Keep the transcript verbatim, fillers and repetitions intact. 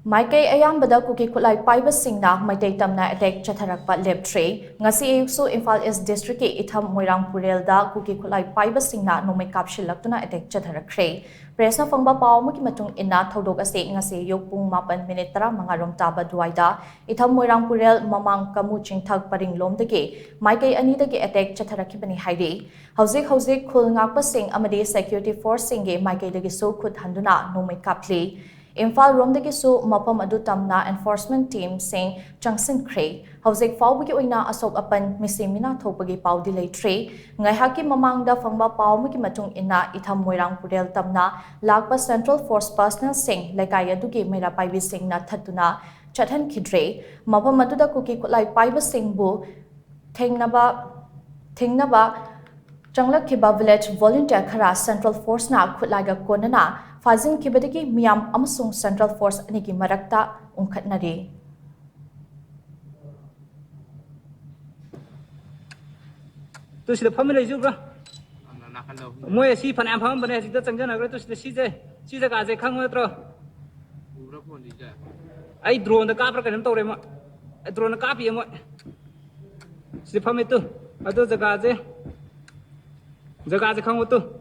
ꯃꯥꯏꯀꯩ ꯑꯌꯥꯝꯕꯗ ꯀꯨꯀꯤ ꯈꯨꯠꯂꯥꯏ ꯄꯥꯏꯕꯁꯤꯡꯅ ꯃꯩꯇꯩ ꯇꯝꯅ ꯑꯦꯇꯦꯛ ꯆꯠꯊꯔꯛꯄ ꯂꯦꯞꯇ꯭ꯔꯤ꯫ ꯉꯁꯤ ꯑꯌꯨꯛꯁꯨ ꯏꯝꯐꯥꯜ ꯏꯁ ꯗꯤꯁꯇ꯭ꯔꯤꯛꯀꯤ ꯏꯊꯝ ꯃꯣꯏꯔꯥꯡ ꯄꯨꯔꯦꯜꯗ ꯀꯨꯀꯤ ꯈꯨꯠꯂꯥꯏ ꯄꯥꯏꯕꯁꯤꯡꯅ ꯅꯣꯡꯃꯩ ꯀꯥꯞꯁꯤꯜꯂꯛꯇꯨꯅ ꯑꯦꯇꯦꯛ ꯆꯠꯊꯔꯛꯈ꯭ꯔꯦ꯫ ꯄ꯭ꯔꯦꯁꯅ ꯐꯪꯕ ꯄꯥꯎ ꯑꯃꯒꯤ ꯃꯇꯨꯡ ꯏꯟꯅ, ꯊꯧꯗꯣꯛ ꯑꯁꯤ ꯉꯁꯤ ꯑꯌꯨꯛ ꯄꯨꯡ ꯃꯥꯄꯟ ꯃꯤꯅꯤꯠ ꯇꯔꯥꯃꯉꯥ ꯔꯣꯝ ꯇꯥꯕ ꯑꯗꯨꯋꯥꯏꯗ ꯏꯊꯝ ꯃꯣꯏꯔꯥꯡ ꯄꯨꯔꯦꯜ ꯃꯃꯥꯡ ꯀꯃꯨ ꯆꯤꯡꯊꯛ ꯄꯔꯤꯡꯂꯣꯝꯗꯒꯤ ꯃꯥꯏꯀꯩ ꯑꯅꯤꯗꯒꯤ ꯑꯦꯇꯦꯛ ꯆꯠꯊꯔꯛꯈꯤꯕꯅꯤ ꯍꯥꯏꯔꯤ꯫ ꯍꯧꯖꯤꯛ ꯍꯧꯖꯤꯛ ꯈꯨꯜ ꯉꯥꯛꯄꯁꯤꯡ ꯑꯃꯗꯤ ꯁꯦꯀ꯭ꯌꯨꯔꯤꯇꯤ ꯐꯣꯔꯁꯁꯤꯡꯒꯤ ꯃꯥꯏꯀꯩꯗꯒꯤꯁꯨ ꯈꯨꯠ ꯍꯟꯗꯨꯅ ꯅꯣꯡꯃꯩ ꯀꯥꯞꯂꯤ꯫ ꯏꯝꯐꯥꯜ ꯔꯣꯝꯗꯒꯤꯁꯨ ꯃꯐꯝ ꯑꯗꯨ ꯇꯝꯅ ꯑꯦꯟꯐꯣꯔꯁꯃꯦꯟ ꯇꯤꯝꯁꯤꯡ ꯆꯪꯁꯤꯟꯈ꯭ꯔꯦ꯫ ꯍꯧꯖꯤꯛ ꯐꯥꯎꯕꯒꯤ ꯑꯣꯏꯅ ꯑꯁꯣꯛ ꯑꯄꯟ, ꯃꯤꯁꯤ ꯃꯤꯅꯥ ꯊꯣꯛꯄꯒꯤ ꯄꯥꯎꯗꯤ ꯂꯩꯇ꯭ꯔꯤ꯫ ꯉꯥꯏꯍꯥꯛꯀꯤ ꯃꯃꯥꯡꯗ ꯐꯪꯕ ꯄꯥꯎ ꯑꯃꯒꯤ ꯃꯇꯨꯡ ꯏꯟꯅ, ꯏꯊꯝ ꯃꯣꯏꯔꯥꯡ ꯄꯨꯔꯦꯜ ꯇꯝꯅ ꯂꯥꯛꯄ ꯁꯦꯟꯇ꯭ꯔꯦꯜ ꯐꯣꯔꯁ ꯄꯔꯁꯅꯦꯜꯁꯤꯡ ꯂꯩꯀꯥꯏ ꯑꯗꯨꯒꯤ ꯃꯩꯔꯥ ꯄꯥꯏꯕꯤꯁꯤꯡꯅ ꯊꯠꯇꯨꯅ ꯆꯠꯍꯟꯈꯤꯗ꯭ꯔꯦ꯫ ꯃꯐꯝ ꯑꯗꯨꯗ ꯀꯨꯀꯤ ꯈꯨꯠꯂꯥꯏ ꯄꯥꯏꯕꯁꯤꯡꯕꯨ ꯊꯦꯡꯅꯕ ꯊꯤꯡꯅꯕ ꯆꯪꯂꯛꯈꯤꯕ ꯚꯤꯂꯦꯖ ꯚꯣꯂꯨꯟꯇꯤꯌꯔ ꯈꯔ ꯁꯦꯟꯇ꯭ꯔꯦꯜ ꯐꯣꯔꯁꯅ ꯈꯨꯠꯂꯥꯏꯒ ꯀꯣꯟꯅꯅ ꯐꯥꯖꯤꯟꯈꯤꯕꯗꯒꯤ ꯃꯤꯌꯥꯝ ꯑꯃꯁꯨꯡ ꯁꯦꯟꯇ꯭ꯔꯦꯜ ꯐꯣꯔꯁ ꯑꯅꯤꯒꯤ ꯃꯔꯛꯇ ꯎꯪꯈꯠꯅꯔꯤ꯫ ꯇꯨ ꯁꯤꯗ ꯐꯝꯃ ꯂꯩꯖꯨꯕ꯭ꯔꯥ? ꯃꯣꯏ ꯑꯁꯤ ꯐꯅꯌꯥꯝ ꯐꯝꯃꯝꯕꯅꯦ, ꯍꯧꯖꯤꯛꯇ ꯆꯪꯖꯅꯈ꯭ꯔꯦ꯫ ꯇꯨ ꯁꯤꯗ ꯁꯤꯁꯦ, ꯁꯤ ꯖꯒꯥꯁꯦ ꯈꯪꯕ ꯅꯠꯇ꯭ꯔꯣ? ꯑꯩ ꯗ꯭ꯔꯣꯟꯗ ꯀꯥꯞꯄ꯭ꯔꯥ ꯀꯩꯅꯣꯝ ꯇꯧꯔꯦ ꯃꯣꯏ꯫ ꯗ꯭ꯔꯣꯟꯗ ꯀꯥꯞꯄꯤꯌꯦ ꯃꯣꯏ꯫ ꯁꯤꯗ ꯐꯝꯃꯦ ꯇꯨ꯫ ꯑꯗꯨ ꯖꯒꯥꯁꯦ, ꯖꯒꯥꯁꯦ ꯈꯪꯉꯣ ꯇꯨ꯫